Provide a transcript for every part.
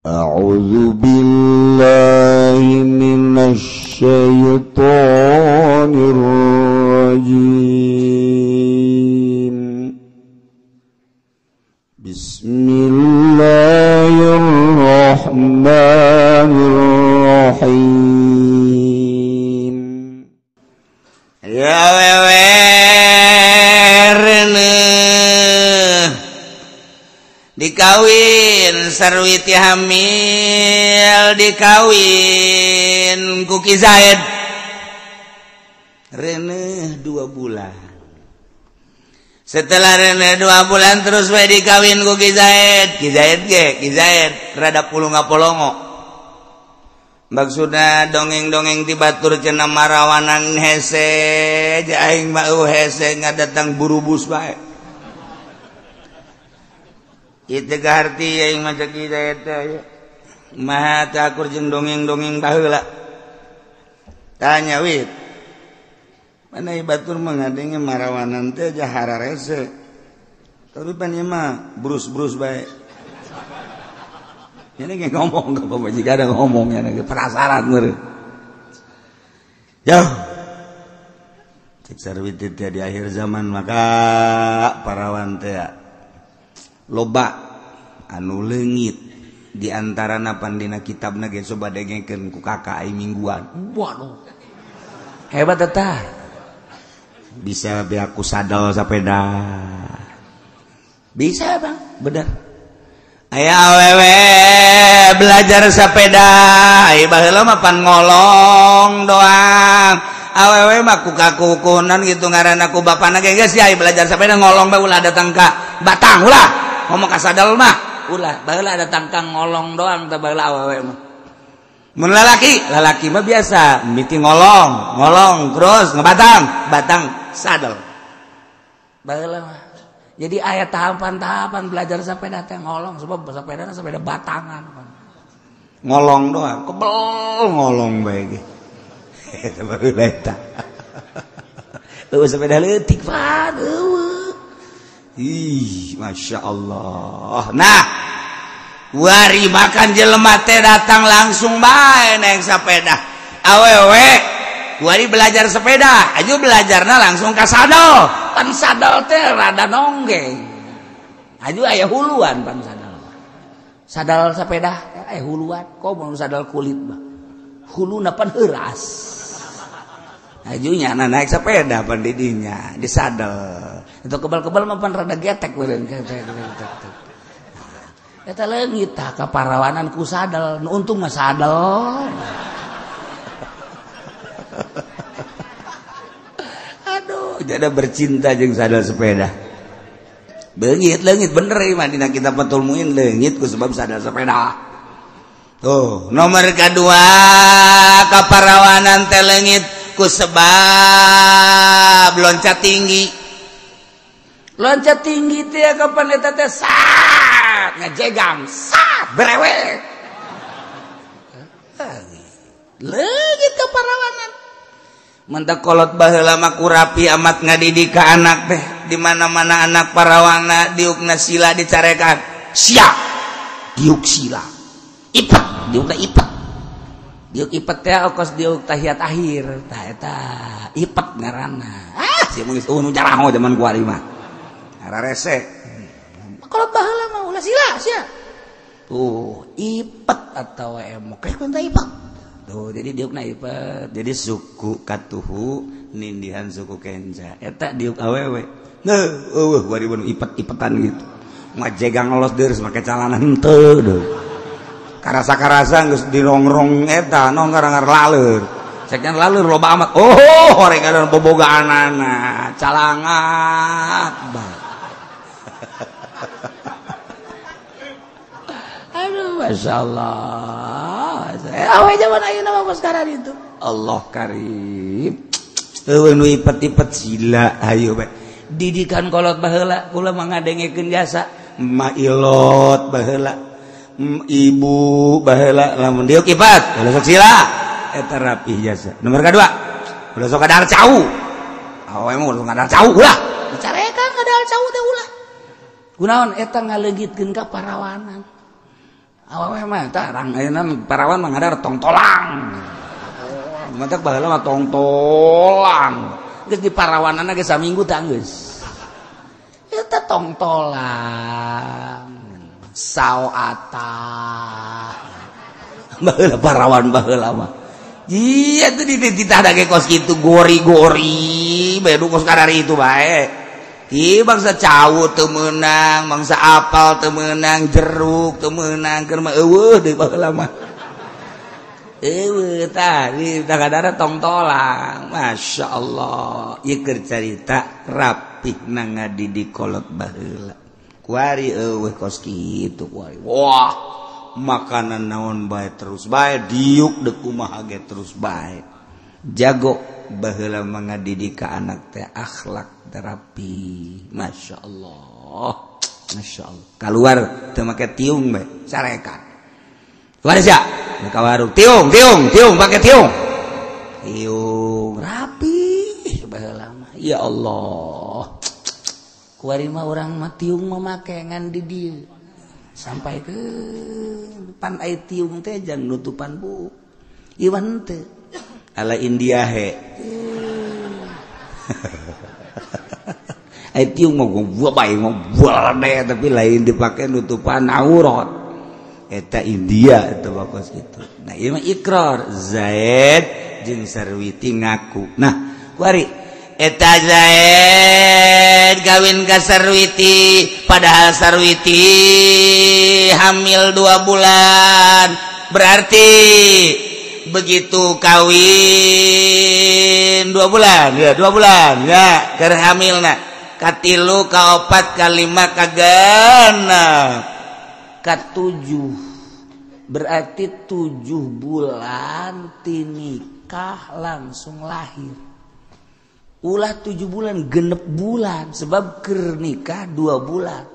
أعوذ بالله من الشيطان الرجيم. بسم الله الرحمن الرحيم. Ya wewe dikawin sarwiti hamil dikawin ku Ki Zaid reneh 2 bulan. Setelah reneh 2 bulan terus we dikawin ku Ki Zaid. Ki Zaid ge Ki Zaid rada pulunga-polongo. Maksudna dongeng-dongeng ti batur cenah marawanan hese aing mah hese ngadatang burubus bae. Itu kaharti aing mah cek Ki Zaid teh maha teh akur jeung dongeng-dongeng baheula. Tanya wit mana batur mah ngadenge marawanan teh jahara rese tapi pan ieu mah brus-brus bae. Ini kayak ngomong ke pemajikan ada ngomongnya penasaran meureun. Yo. Cek sarwiti teh di akhir zaman maka parawan teh loba anu leungit di antarana pandina kitabna ge coba dengekeun ku kakak ai mingguan. Waduh. Hebat eta. Bisa be aku sadel sapeda. Bisa Bang, bener. Aya awewe belajar sepeda, ai baheula mah pan ngolong doang. Awewe mah ku kakukunan gitu ngaranna ku bapana ge geus ai belajar sepeda ngolong bae ulah datang ka batang ulah. Ngomong ka sadel mah ulah, baheula datang ka ngolong doang teh baheula awewe mah. Mun lalaki, lalaki mah biasa miti ngolong, ngolong terus ngebatang, batang sadel. Baheula mah. Jadi ayat tahapan-tahapan belajar sepeda teh ngolong sebab sepeda sepeda batangan. Ngolong doang, kebel ngolong bae ge. Eta baheula eta. Eueuh sepeda leutik pan eueuh. Ih, Masya Allah. Nah, wari makan jelema teh datang langsung bae naik sepeda. Awewe wari belajar sepeda, aju belajarna langsung ka sadel. Pan sadel teh rada nonggeng. Aju aya huluan pan sadel. Sadel sepeda aya huluan, komo sadel kulit mah. Huluna pan heuras. Aju nya naik sepeda pan di dinya, di sadel. Itu kebal-kebal mah pan rada getek meureun. Eta leungit tah kaparawanan ku sadel, nu untung mah sadel. Aduh, jadi bercinta jeung sadel sepeda. Beungit leungit bener ieu mah dina kitab Fathul Muin leungit ku sebab sadel sepeda. Tuh, nomor kedua kaparawanan teh leungit ku sebab loncat tinggi. Loncat tinggi teh kapan eta teh sat ngajegang sat brewek. Leungit kaparawanan. Mentak kolot baheula mah kurapi amat ngadidik ka anak teh di mana-mana anak parawana diukna sila dicarekan. Sia diuk sila. Ipet diukna ipet. Diuk ipet teh okos diuk tahiyat akhir. Tah eta ipet ngaranna. Ah sia mah geus eueuh nu jaraho zaman kuari mah. Rese. Kolot baheula mah ulah sila sia. Tuh ipet atawa emok kayak teh ipet. Tuh jadi diukna ipet. Jadi suku katuhu nindihan suku kenja. Eta diuk awewe. Neuh eueuh bari ipet-ipetan gitu. Ngajegang los deus make calana henteu deuh. Karasa-karasa geus dirongrong eta nong ngarangar laleur. Ceknya laleur loba amat. Oh, horeng ada bobogaanana, calangat bae. Aduh, Masya Allah. Awe zaman ayeuna mah sekarang itu. Allah karim. Eueuh nu ipet-ipet sila hayu bae. Didikan kolot baheula kula mah ngadengekeun jasa. Ma ilot baheula. Ibu baheula lamun diuk ipet, ulah sok sila. Eta rapih jasa. Nomor kadua, ulah sok kadahar cau. Awe mah ulah sok kadahar cau ulah. Dicarekan kadahar cau teh ulah. Kunaon eta ngaleungitkeun ka parawanan. Awewe mah tarang ayeuna parawan mah ngadar tongtolang. Mantak baheula mah tongtolang. Geus di parawanana geus saminggu tah geus. Eta tongtolang. Saoata. Baheula parawan baheula mah. Iya tuh dititah dage kos kitu gori-gori bae du kos karari itu bae. Ih bangsa cawu teu meunang, bangsa apal teu meunang, jeruk teu meunang, keur mah eueuh deui baheula mah. Eueuh tah di kadadara tongtolang. Masya Allah, ieu keur carita rapihna ngadidik kolot baheula. Kuari eueuh kos kitu kuari. Wah, makanan naon bae terus bae, diuk deuk kumaha ge terus bae. Jago baheula mah ngadidik ka anak teh akhlak terapi. Masya Allah, Masya Allah. Keluar teu make tiung bae, sarekan. Keluar sia, ka warung tiung, tiung, tiung pake tiung. Tiung rapi baheula mah. Ya Allah. Kuari mah urang mah tiung mah make ngan di dieu. Sampai ke pan ai tiung teh jang nutupan bu. Iwan teh ala India he. Ai tiung mah gua bae mah bual tapi lain dipake nutupan aurat. Eta India eta bakos kitu. Nah ieu mah ikrar Zaid jeung Sarwiti ngaku. Nah kuari eta Zaid kawin ka Sarwiti padahal Sarwiti hamil 2 bulan. Berarti begitu kawin 2 bulan ya, 2 bulan ya keur hamilna. Katilu, kaopat, kalima, kagenep, katujuh. Berarti 7 bulan tinikah langsung lahir. Ulah 7 bulan, genep bulan. Sebab keur nikah 2 bulan.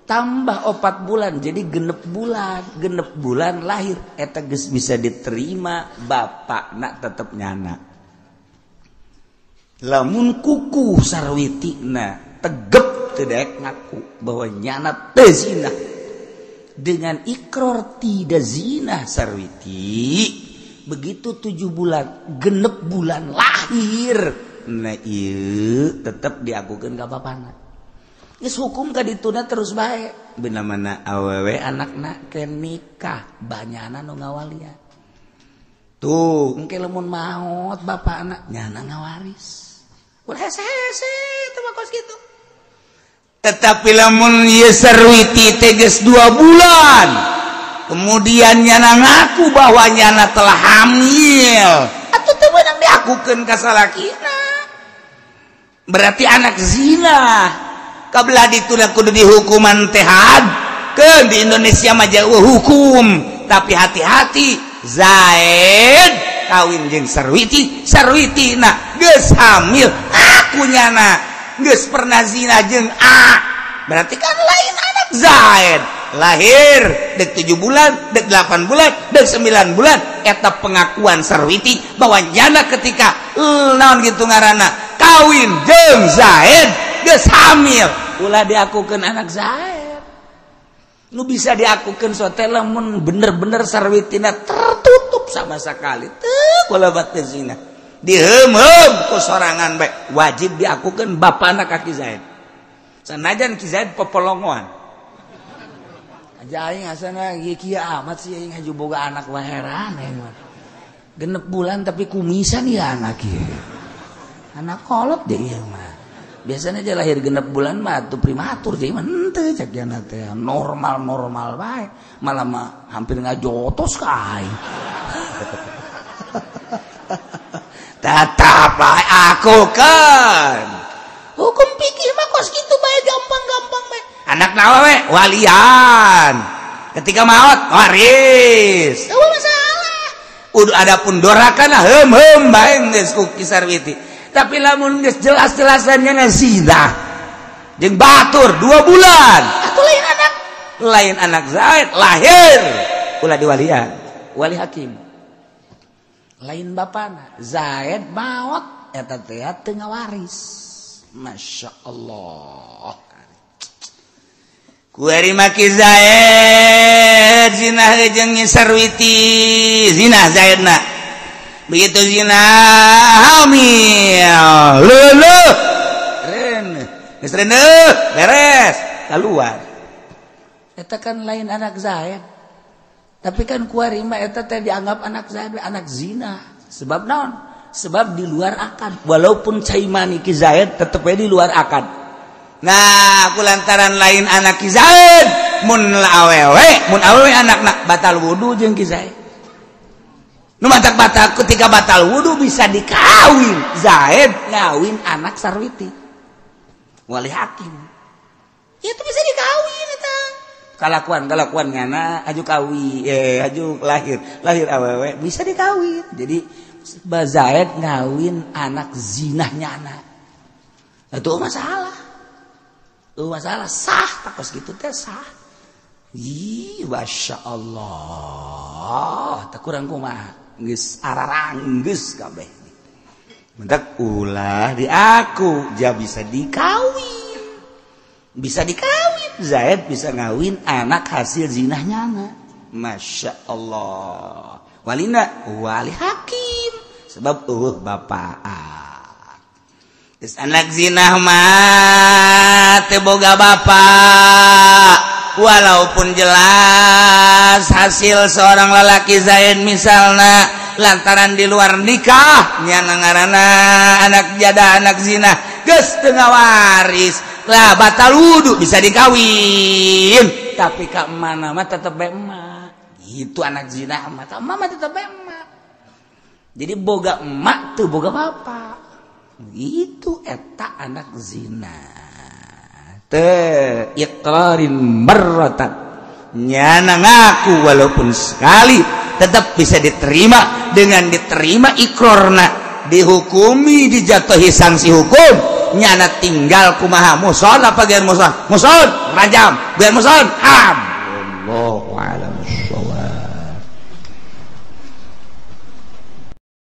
Tambah 4 bulan, jadi genep bulan. Genep bulan lahir. Eta geus bisa diterima bapak nak tetep nyana. Lamun kuku Sarwitina tegep teu daek ngaku bahwa nyana teu zina. Dengan ikrar tidak zina Sarwiti, begitu 7 bulan, genep bulan lahir. Nah ieu tetep diakukeun ka bapana. Geus hukum ka dituna terus bae. Beuna mana awewe anakna ke nikah, banyana nu ngawalian. Tuh, engke lamun maot bapana nyana ngawaris. Ulah hese-hese teu mah kos kitu. Tetapi lamun ieu Sarwiti teh geus 2 bulan, kemudian nyana ngaku bahwa nyana telah hamil, atuh teu meunang diakukeun ka salakina. Berarti anak zina. Kabelah dituna kudu dihukuman teh had. Keun di Indonesia mah jauh hukum, tapi hati-hati Zaid kawin jeung Sarwiti, Sarwiti na geus hamil, aku nyana geus pernah zina jeung A. Berarti kan lain anak Zaid. Lahir dek 7 bulan, dek 8 bulan, dek 9 bulan, eta pengakuan Sarwiti bahwa nyana ketika naon gitu ngaranna kawin jeung Zaid geus hamil, ulah diakukeun anak Zaid. Nu bisa diakukeun sote lamun bener-bener Sarwitina tertutup sama sekali teu bola teu zina. Diheum-heum ku sorangan bae, wajib diakukeun bapana ka Ki Zaid. Sanajan Ki Zaid popolongoan. Aja aing asana kieu amat sih aing haju boga anak mah heran aing mah. Genep bulan tapi kumisan ya anak ieu. Anak kolot deh ieu mah. Biasanya aja lahir genep bulan mah atuh prematur jadi mah henteu cek jana teh normal-normal bae, malah mah hampir ngajotos ka aing. Tetap bae aku kan. Hukum pikir mah kos kitu bae gampang-gampang bae. Anak nawa we walian. Ketika maot waris. Eueuh masalah. Udah adapun dorakana heum-heum bae geus ku Ki Sarwiti. Tapi lamun geus jelas-jelasannya zina jeung batur 2 bulan atuh lain anak, lain anak Zaid lahir ulah diwalian, wali hakim. Lain bapana Zaid maot eta teh teu ngawaris. Masya Allah. Kuari maki Zaid zina jeung Sarwiti zina Zaidna begitu zina hamil leuleuk ren geus reuneuh beres keluar eta kan lain anak Zaid tapi kan kuari mah eta teh dianggap anak Zaid anak zina sebab naon sebab di luar akad walaupun cai mani ki Zaid tetep we di luar akad. Nah, aku lantaran lain anak Ki Zaid, mun awewe, mun awewe anakna batal wudu jeung Ki Zaid. Nu matak batal ketika batal wudu bisa dikawin. Zaid ngawin anak Sarwiti. Wali hakim. Itu bisa dikawin eta. Kalakuan-kalakuan ngana aju kawin, aju lahir, lahir awewe bisa dikawin. Jadi Zaid ngawin anak zinahnya anak. Itu masalah. Masalah sah takos gitu teh sah. Ih, masya Allah, tak kurang kumaha, geus araranggeus kabeh. Mentak ulah di aku, ja bisa dikawin. Bisa dikawin, Zaid bisa ngawin anak hasil zinahnya anak. Masya Allah. Walina wali hakim sebab eueuh bapak. Geus anak zinah mah teu boga bapak walaupun jelas hasil seorang lelaki Zaid misalna lantaran di luar nikah nya ngaranna anak jada anak zina geus teu ngawaris lah batal wudu bisa dikawin tapi ka mana mah tetep bae emak itu anak zina mah ta emak mah tetep bae emak jadi boga emak teu boga bapak itu eta anak zina teh iqrarin marratan nyana ngaku walaupun sekali tetap bisa diterima dengan diterima ikrorna dihukumi dijatuhi sanksi hukum nyana tinggal kumaha muson apa biar muson muson rajam biar muson am. Wallahu a'lam bissawab.